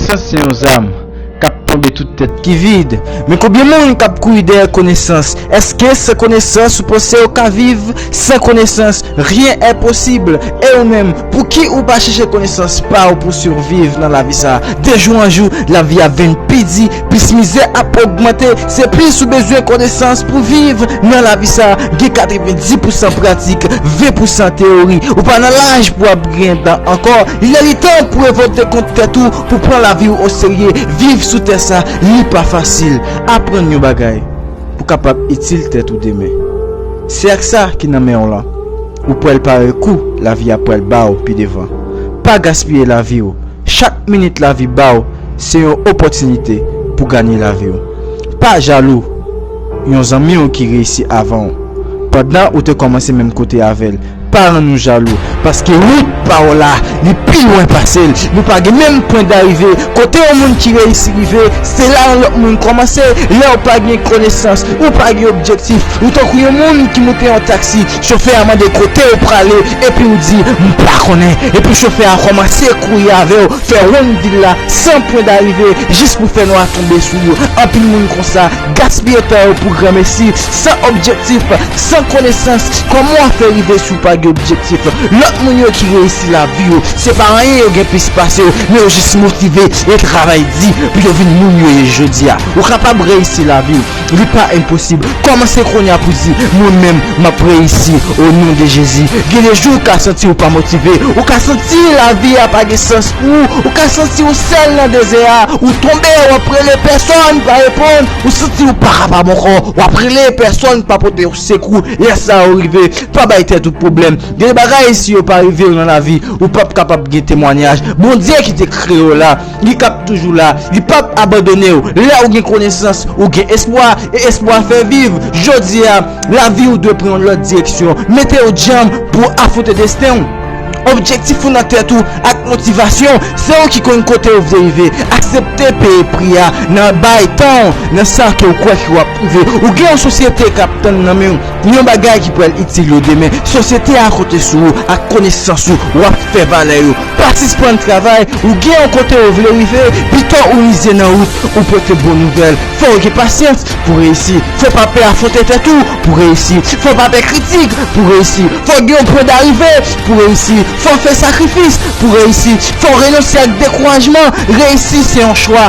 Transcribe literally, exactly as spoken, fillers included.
Konesans se yon zam k ap tonbe tout tèt ki vid. Men konbyen moun k ap kouri dèyè konesans? Èske san konesans ou panse w ka viv? San konesans, rien est possible. E ou menm, pouki ou pa chèche konesans pa w pou siviv nan lavi sa a? De jou an jou, lavi ap vin pi di, plis mizè ap ogmante. Se plis ou bezwen konesans pou viv nan lavi sa a. Gen katrevenndis pousan pratik, ven pousan teyori. Ou pa nan laj pou ap gen tan ankò. Li lè li tan pou revòlte kont tèt ou, pou pran lavi w oserye. Viv sou tè sa, li pa fasil. Aprann yon bagay pou kapab itil tèt ou demen. Se ak sa ki nan men w lan, ou pral pare kou lavi a pral ba w pi devan. Pa gaspiye lavi w. Chak minit lavi ba w se yon opòtinite pou ganye lavi w. Pa jalou yon zanmi w ki reyisi avan w, pandan ou te kòmanse menm kote avè l. Pa rann ou jalou, paske wout pa w la, li pi lwen pase l. Nou pa gen menm pwen darive. Kote yon moun ki reyisi rive, se la yon lòt moun kòmanse. Lè w pa gen konesans, ou pa gen objektif, ou tankou yon moun ki moute yon taksi, chofè a mande kote w prale, epi w di, "M pa konnen." Epi chofè a kòmanse kouri avè w, fè wonn vil la san pwen darive, jis pou fè nwa tonbe sou ou. Anpil moun konsa gaspiye tan yo pou granmesi, san objektif, san konesans. Kòman w ap fè rive si w pa gen objektif? Lòt moun yo ki reyisi lavi yo, se pa anyen yo gen plis pase w, men yo jis motive e travay di pou yo vin moun yo ye jodi a. Ou kapab reyisi lavi w. Li pa enposib. Kòmanse kounye a pou di, "Mwen menm, m ap reyisi o non de Jezi." Gen de jou ou ka santi ou pa motive, ou ka santi lavi a pa gen sans pou ou, ou ka santi ou sèl nan dezè a, ou tonbe, w ap rele, pèsòn pa reponn, ou santi ou pa kapab ankò, w ap rele, pèsòn pa pote w sekou. Lè sa yo rive, pa bay tèt ou pwoblèm. Gen de bagay, si yo pa rive w nan lavi, ou p ap kapab gen temwanyaj. Bondye ki te kreye w la, li k ap toujou la, li p ap abandone w. Lè ou gen konesans, ou gen espwa, e espwa fè viv. Jodi a, lavi w dwe pran yon lòt direksyon. Mete w djanm pou w afwonte desten w. Objektif ou nan tèt ou ak motivasyon, se ou ki konn kote ou vle rive. Aksepte peye pri a nan bay tan w nan sa ke w kwè ke w ap rive. Ou gen yon sosyete k ap tann nan men w yon bagay ki pral itil yo demen. Sosyete a konte sou ou ak konesans ou, w ap fè valè yo. Pa sispann travay, ou gen yon kote ou vle rive, pito ou mize nan wout ou pote bon nouvèl. Fò w gen pasyans pou reyisi. Fò w pa pè afwonte tèt ou pou reyisi. Fò w pa pè kritik pou reyisi. Fò w gen yon pwen darive pou reyisi. Fò w fè sakrifis pou reyisi. Fò w renonse ak dekourajman. Reyisi se yon chwa.